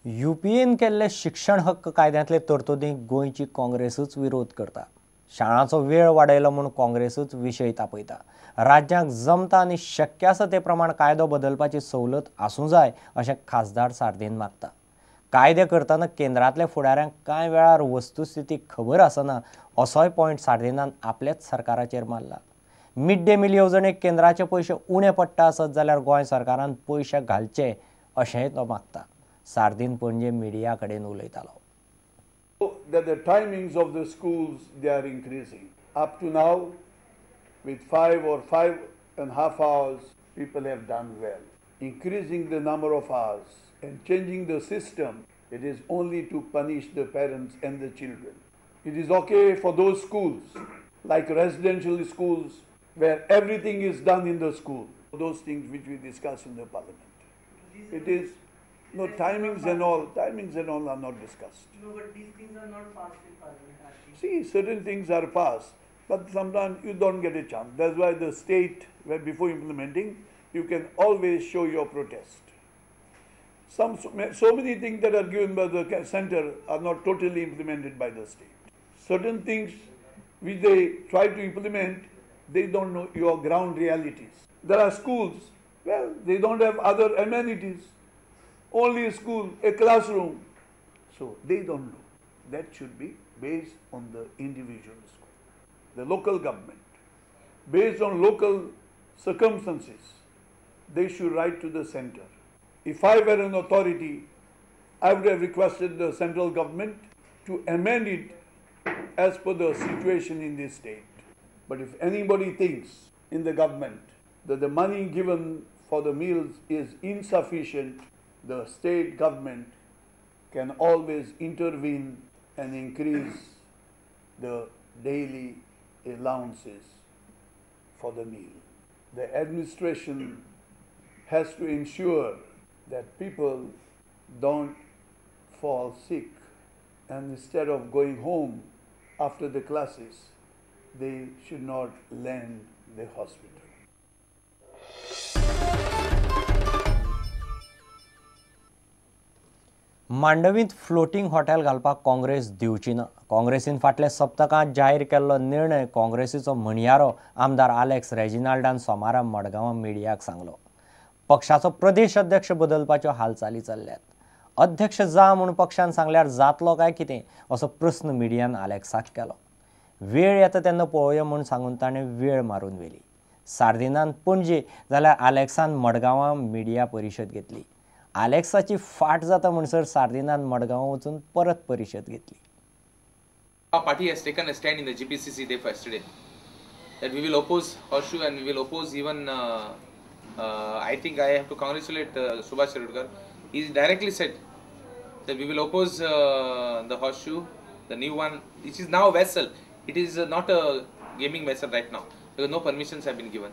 यूपीएन केल्ले शिक्षण हक्क कायद्यांतले तरतुदींक गोंयची काँग्रेसूच विरोध करता. शाळांचो वेळ वाडयलो म्हूण काँग्रेसूच विशय तापयता. राज्यांक जमता आनी शक्य आसा ते प्रमाण कायदो बदलपाची सवलत आसूं जाय अशें खासदार सार्दीन मागता. कायदे करतना केंद्रांतल्या फुडाऱ्यांक कांय वेळार वस्तुस्थिती खबर आसना असोय पॉयंट सार्दिनान आपल्याच सरकाराचेर मारला. मिड डे मील येवजणेक केंद्राचे पयशे उणे पडटा आसत जाल्यार गोंय सरकारान पयशे घालचे अशेंय तो मागता. सार्दीन पणजे मिडिया कडेन उलयतालो. That the timings of the schools, they are increasing. Up to now, with 5 or 5.5 hours, people have done well. Increasing the number of hours and changing the system, it is only to punish the parents and the children. It is okay for those schools, like residential schools, where everything is done in the school. Those things which we discuss in the parliament. It is no timings and all. Timings and all are not discussed. No, but these things are not passed in parliament. See, certain things are passed, but sometimes you don't get a chance. That's why the state, where before implementing, you can always show your protest. So many things that are given by the center are not totally implemented by the state. Certain things which they try to implement, they don't know your ground realities. There are schools, well, they don't have other amenities. Only a school, a classroom. So they don't know. That should be based on the individual school, the local government. Based on local circumstances, they should write to the center. If I were an authority, I would have requested the central government to amend it as per the situation in this state. But if anybody thinks in the government that the money given for the meals is insufficient, the state government can always intervene and increase the daily allowances for the meal. The administration has to ensure that people don't fall sick, and instead of going home after the classes, they should not land the hospital. मांडवींत floating hotel घालपाक काँग्रेस दिवची ना. काँग्रेसीन फाटल्या सप्तकांत जाहीर केल्लो निर्णय काँग्रेसीचो म्हणयारो आमदार आलेक्स रेजिनाल्डान सोमारा मडगांवां मिडियाक सांगलो. पक्षाचो प्रदेश अध्यक्ष बदलपाच्यो हालचाली चल्ल्यात. अध्यक्ष जा म्हूण पक्षान सांगल्यार जातलो काय कितें असो प्रस्न मिडियान आलेक्साक केलो. वेळ येता तेन्ना पळोवया म्हूण सांगून ताणें वेळ मारून व्हेली. सार्दिनान पणजे जाल्यार आलेक्सान मडगांवां मिडिया परिशद घेतली. आलेक्साची फाट जाता म्हणसर सार्दिनान मडगांव वचून परत परिशद घेतली. Our party has taken a stand in the GPCC day for yesterday that we will oppose Horseshoe and we will oppose even I think I have to congratulate Subhash Shirodkar. He directly said that we will oppose the Horseshoe, the new one, which is now a vessel. It is not a gaming vessel right now because no permissions have been given.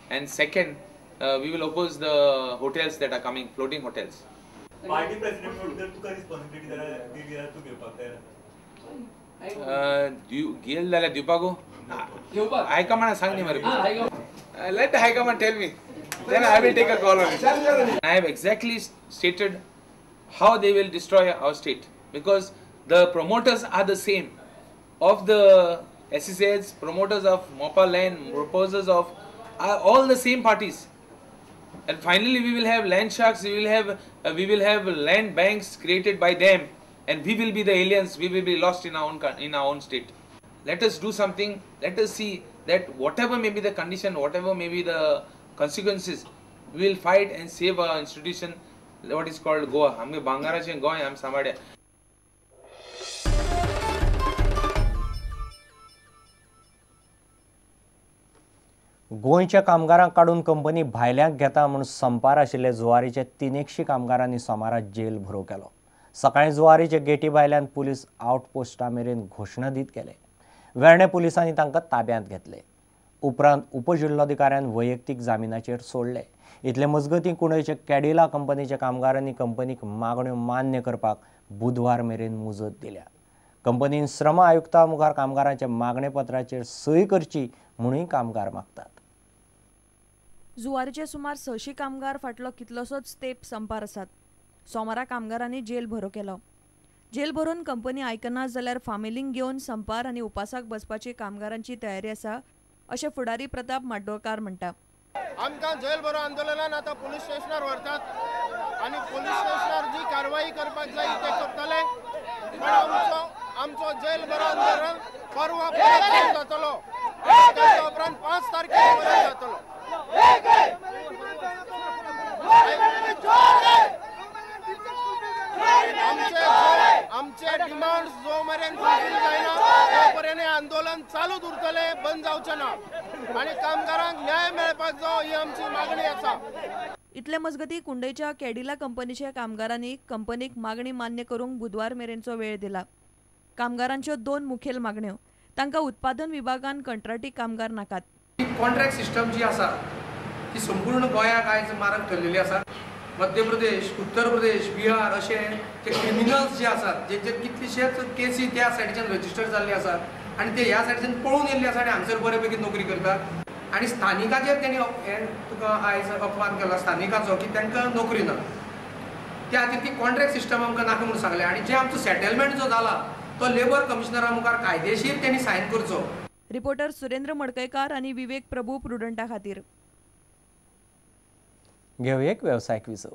And second, we will oppose the hotels that are coming, floating hotels. Party president म्हणून तुका responsibility दिली जाल्यार तूं घेवपाक तयार गेल जाल्यार दिवपाकू हायकमांडा सांग न्ही मरे. Let the high command tell me, then I will take a call on it. I have exactly stated how they will destroy our state because the promoters are the same of the SSAs, promoters of Mopa land, proposers of are all the same parties. And finally we will have land sharks, we will have land banks created by them, and we will be the aliens, we will be lost in our own state. Let us do something. Let us see that whatever may be the condition, whatever may be the consequences, we will fight and save our institution, what is called Goa. आमगे बांगाराचें गोंय आमी सांबाळया. गोंयच्या कामगारांक काडून company भायल्यांक घेता म्हूण संपार आशिल्ले जुवारीचे 300 कामगारांनी सोमारा जेल भरो केलो. सकाळीं जुवारीचे गेटी भायल्यान पुलीस आउटपोस्टा मेरेन घोशणा दीत गेले. वेर्णे पुलिसांनी तांकां ताब्यांत घेतले. उपरांत उपजिल्लोधिकाऱ्यान वैयक्तीक जामिनाचेर सोडले. इतले मजगतीं कुंडयचे कॅडिला कंपनीच्या कामगारांनी कंपनीक मागण्यो मान्य करपाक बुधवार मेरेन मुजत दिल्या. कंपनीन श्रम आयुक्ता मुखार कामगारांच्या मागणे पत्राचेर सय करची म्हणूय कामगार मागतात. जुवारीचे सुमार 600 कामगार फाटलो कितलोसोच तेंप संपार आसात. सोमारा कामगारांनी जेल भरो केलो. जेल भरून कंपनी आयकना जाल्यार फामिलींक घेवन संपार आनी उपासाक बसपाची कामगारांची तयारी आसा अशें फुडारी प्रताप माड्डोळकार म्हणटा. आमकां जेल भरो आंदोलनान आतां पुलीस स्टेशनार व्हरतात आनी पुलीस स्टेशनार जी कारवाई करपाक जाय ते करतले, पण आमचो जेल भरो आंदोलन परवा परत जातलो. ताच्या उपरांत 5 तारखेक परत जातलो. आमचे डिमांड्स जो मेरेन फुलफील जायना तो पर्यंत आंदोलन चालूच उरतले, बंद जावचें ना आनी कामगारांक न्याय मेळपाक जाय ही आमची मागणी आसा. इतले मजगती कुंडयच्या कॅडिला कंपनीच्या कामगारांनी कंपनीक मागणी मान्य करूंक बुधवार मेरेनचो वेळ दिला. कामगारांच्यो 2 मुखेल मागण्यो, तांकां उत्पादन विभागान कंत्राटी कामगार नाकात. कॉन्ट्रॅक्ट सिस्टम जी आसा ती संपूर्ण गोंयाक आयज मारक ठरलेली आसा. मध्य प्रदेश, उत्तर प्रदेश, बिहार अशे ते क्रिमिनल्स जे आसात जेंचेर कितलेशेच केसी त्या सायडीच्यान रजिस्टर जाल्ले आसात आनी ते ह्या सायडीच्यान पळून येयल्ले आसा आनी हांगसर बरे पैकी नोकरी करतात आनी स्थानिकाचेर तेणी हें तुका आयज अपमान केला स्थानिकाचो की तांकां नोकरी ना. त्या खातीर ती कॉन्ट्रॅक्ट सिस्टम आमकां नाका म्हणून सांगलें आनी जे आमचो सेटलमेंट जो जाला तो लेबर कमिशनरा मुखार कायदेशीर तेणी सायन करचो. रिपोर्टर सुरेंद्र मडकयकार आनी विवेक प्रभू प्रुडंटा खातीर. घेवया एक वेवसायीक विसव.